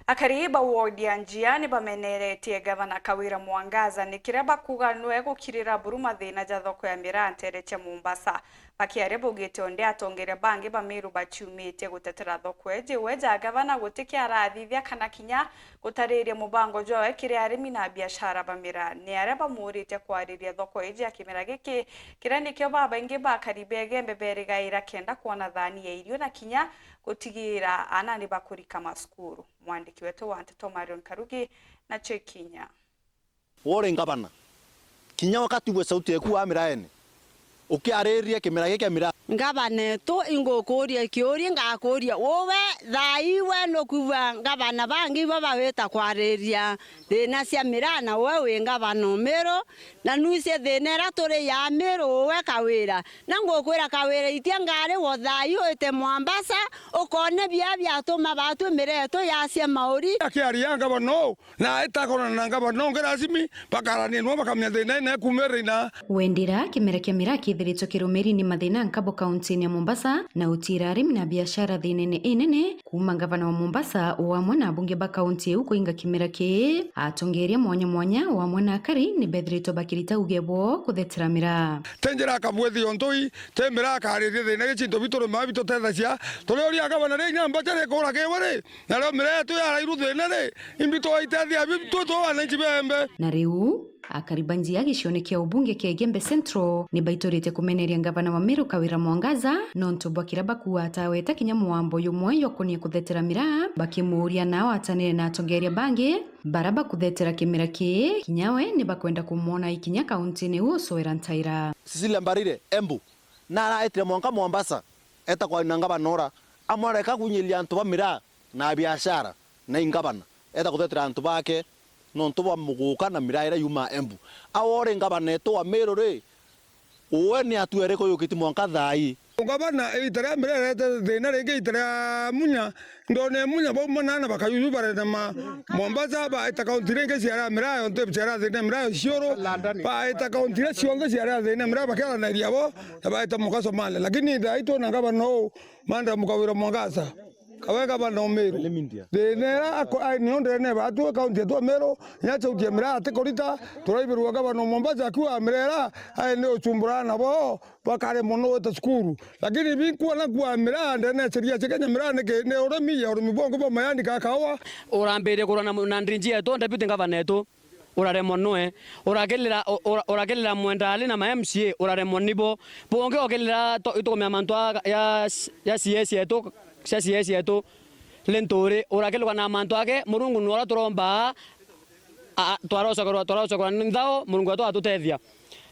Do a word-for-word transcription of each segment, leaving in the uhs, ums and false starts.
Akari ba ward ya Njia ni bameneretie Gavana Kawira Mwangaza ni kiria bakuuga nwe gukirira buru mathina ja thoko ya miraa nteere cia Mombasa. Bakiaria baugite undi atongeria bangi ba Meru baciumite gutetera thoko iji, we ja gavana guti kia arathithia kana kinya gutariria mubango jwawe kiri arimi na biashara ba miraa. Ni aria bamuurite kwariria thoko iji ya kimera giki, kiria nikio babaingi ba akari ba Igembe berigaira kenda kwona thaani ya irio na kinya gutigira aana ni bakurika macukuru. Mwandiki wetu wa nteto Marion Karugi nacio ikinya. Wore ngavana, kinya wakati bwe sauti yeku wa miraene, ukiariria kimera giki kia miraa. Ngavana etu, ingukuria kiuria, ngakuria uwe, thaa ii we nukwigua ngavana bangi ibo bawita kwariria thina cia miraa, na we wi ngavana Umiru, na nwisi thina iria turi ya Miru uwe Kawira. Na ngukwira Kawira, itia ngari wo thaa ii wite Mombasa, ukone bia biatuma batwi miraa yetu yacia mauri. Akiaria ngavana uu, na itakorana na ngavana ungi rasmi, bakarania nwo bakamenya thina ina ikumirira ina. Wendira, kimera kia miraa kithiritwe kirumiri ni mathina nkabo kaunti-ini ya Mombasa, na utira arimi na biashara thinene inene. Kuuma ngavana wa Mombasa, o amwe na abunge ba kaunti iu kuinga kimera kii, atongeria mwanya mwanya, o amwe na akari, ni bethiritwe bakirita uge bwo kuthetera miraa. Ti njira akabwithia untu i, ti miraa akariria thina gichinto bitu rimaa bitutethagia. Turiuria ngavana ri, inya mbacha rikura kiwe ri, nario miraa yetu yarairu thina ri, imbi twaitethia bi tu, tu wananchi bembe. Na riu, akari ba Njia gicione kia ubunge kia Igembe Central ni baiturite kumeneria ngavana wa Meru Kawira Mwangaza nontu bwa kiria bakuuga ta aweta kinya mwambo jumwe jwa kunia kuthetera miraa, bakimuuria nao atanire na atongeria bangi bara bakuthetera kimera kii, kinya we ni bakwenda kumwona ikinya kaunti-ini iu ucwera ntaira. Cecilia Mbarire, Embu, naraetire mwanka Mombasa, eta kwaria na ngavana ura, amwareka kunyiria antu ba miraa na biashara na ingavana, eta kuthetera antu bake nontu bwa muguka na miraa iria yumaa Embu. Awe uri ngavana etu wa Meru ri, uwe ni atua iriku yukiti mwanka thaa ii? Ngavana, iita ria miraa irete thina ringi, iita ria Munya, ndone Munya bauma nana bakayuyu barena ma Mombasa, baeta kaunti ringi ciara miraa yo, ntu ciara thina miraa yo ciuru, baeta kaunti iria cionthe ciara thina miraa bakiaraniria bo, na baeta muka Somalia. Lakini thaa ii twina ngavana uu, Madam Kawira Mwangaza, kawe ngavana Umiru. Thina iria ako-, ai, nio ndene batu kaunti yetu ya Meru, inya sauti ya miraa atikurita, turaibirwa ngavana Mombasa akiuga miraa iria, ai, ni uchumbura nabo, bakaremwa no gwita cukuru. Lakini binkuona kuuga miraa ndene ya sheria cia Kenya, miraa niki? Ni urimi, ya urimi bwongo bwa majani ka kaua. Urambirie kurwa na, na ndinji yetu, deputy governor yetu. Uraremwa nwe, urakirira, u-, ura-, urakirira Mwenda Ali na ma M C A, uraremwa nibo. Bungi ukirira to-, itukumia mantu a, ya, ya C S yetu, cia C S yetu, Linturi, urakirwa na mantu ake, Murungu nwe uria turomba, a, a, twarocokerwa, twarocokerwa ni nthao, Murungu wetu atutethia.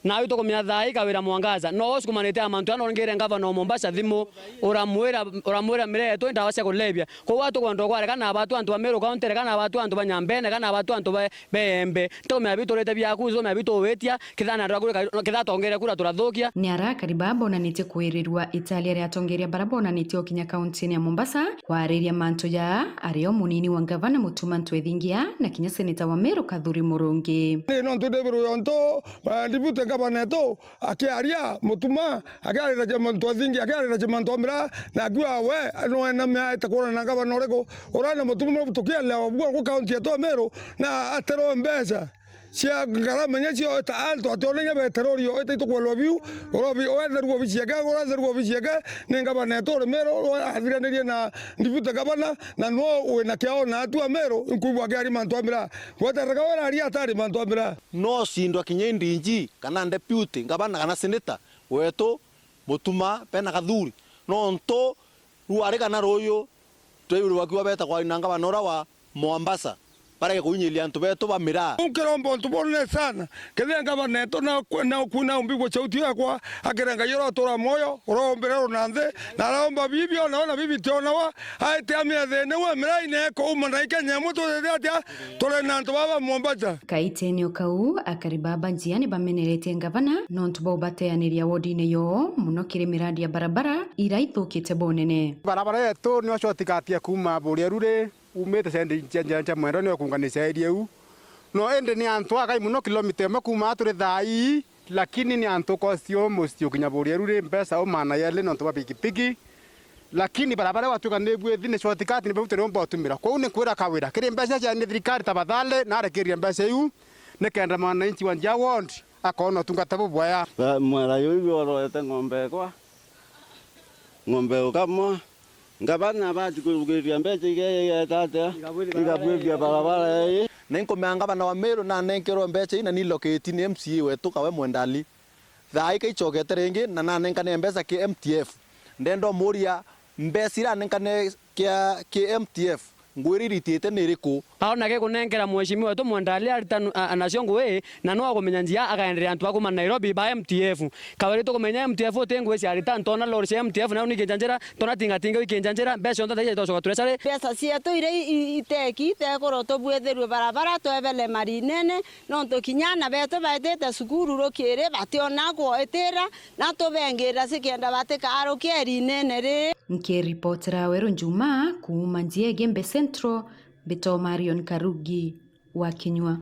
Nawe itukumia thaa ii Kawira Mwangaza, no usukumanite a mantu aya, no ngire ngavana o Mombasa thimu, uramwira, uramwira miraa yetu i ndawa cia kulevya. Koguo atukwenda kwareka na batu antu ba Meru County, reka na batu antu ba Nyambene, reka na batu antu ba, Beembe, ntikumenya biturite biaku, ntikumenya bituwitia, kethira na andu aku reka, kethira atongeria kura turathukia. Ni arakari baa bonanitie kwirirua italia ria atongeria bara bonanitie ukinya kaunti-ini ya Mombasa kwariria mantu jaa, ario munini wa ngavana Mutuma Ntwethingia na kinya seneta wa Meru Kathuri Murungi. Ni nontu David Oyonto, eh, deputy governor etu, akiaria Mutuma, akiarira cia mantu athingi, akiarira cia mantu a miraa, na akiuga we, no ename aete kwona na ngavana uriku, urana Mutuma tukielewa bwangu kaunti yetu ya Meru, na aterwe mbeca cia ngarama inya cioeta antu ationa inya beterori oete itukwelwa biu, urobi, wetherua obici yake, uratherua obici yake, ni ngavana yetu uri Meru, athiranirie na deputy governor, na no wina kiao na atu a Meru, nkuigua akiaria mantu a miraa. Gwetereka we araria atari mantu a miraa. No cindwa kinya indinji, kana deputy, ngavana, kana seneta wetu, Mutuma, bena Kathuri. Nontu rwari kana ruyu, twaigwirwe bakiuga beta kwaria na ngavana ura wa Mombasa, barege kuinyiria antu betu ba miraa. Nkiromba untu bunene sana, kethira ngavana etu na, na, na umbigwe sauti yakwa, akira Ngai ura utura mwoyo, ura umbire uru na nthi, na araomba bibi ona ona bibi tionawa, aite amia thina wa miraa ine kuuma na ikenya imwe tutete atia, turi na antu baba Mombasa. Kaitenio kau, akari ba Banjia ni bameneretie ngavana nontu bwa ubateaniria wodine yoo mono kiri miradi ya barabara iria ithukite bunene. Barabara yetu niyo shortcut ya kuuma Buria Ruri, umite sendi cia njira cia mwendo niyo kuunganisha area iu. No indi ni antu akai mono, kilomita imwe kuuma aa turi thaa ii, lakini ni antu cost yo mucii ukinya Buria Ruri mbeca o maana yeli nontu bwa pikipiki. Lakini barabara iu gwatuika ni ibwithi ni shortcut, ni bau turiumba utumira. Kwou ni kwira Kawira, kiri mbeca cia ni thirikari, tafadhali narekeria mbeca iu, nikenda mwananchi wa Njia ward akoona utungata bubwea. Ba-, mwera juju oroete ng'ombe ekwa, ng'ombe ukamwa, ngavana bati kurugiria mbeca igeeta atia, igabwiria barabara ii. Na inkumea ngavana wa Meru nanenkerwe mbeca ii na ni locate ni M C A wetu Kawe Mwendali. Thaa ii kaicokete ringi na nanenkane mbeca ki M T F. Ndenda umuria, mbeca iranenkane kia ki M T F, ngui iria iritite ni iriku? Aona gikunenkera mheshimiwa wetu Mwendali arita nu-, a-, a-, nacio ngui, na no agumenya njia agaenderea antu bakuma Nairobi ba M T F. Kawiri tukumenya M T F uti ngui cia arita, ntona lori cia M T F nayo nikinja njira, ntona tingatinga ikinja njira, mbeca cionthe thaija itocoka treasury. Mbeca cietu iria i-, i-, iteki itekurwo tubwithirue barabara twebele marinene, nontu kinya aana betu baitite cukuru rukiri bationa gwoitira, na tubengira cikienda batikaarukia irinene ri. Nkiripotera Weru Njuma kuuma Njia Igembe Central, mbitwa Marion Karugi wa Kinyua.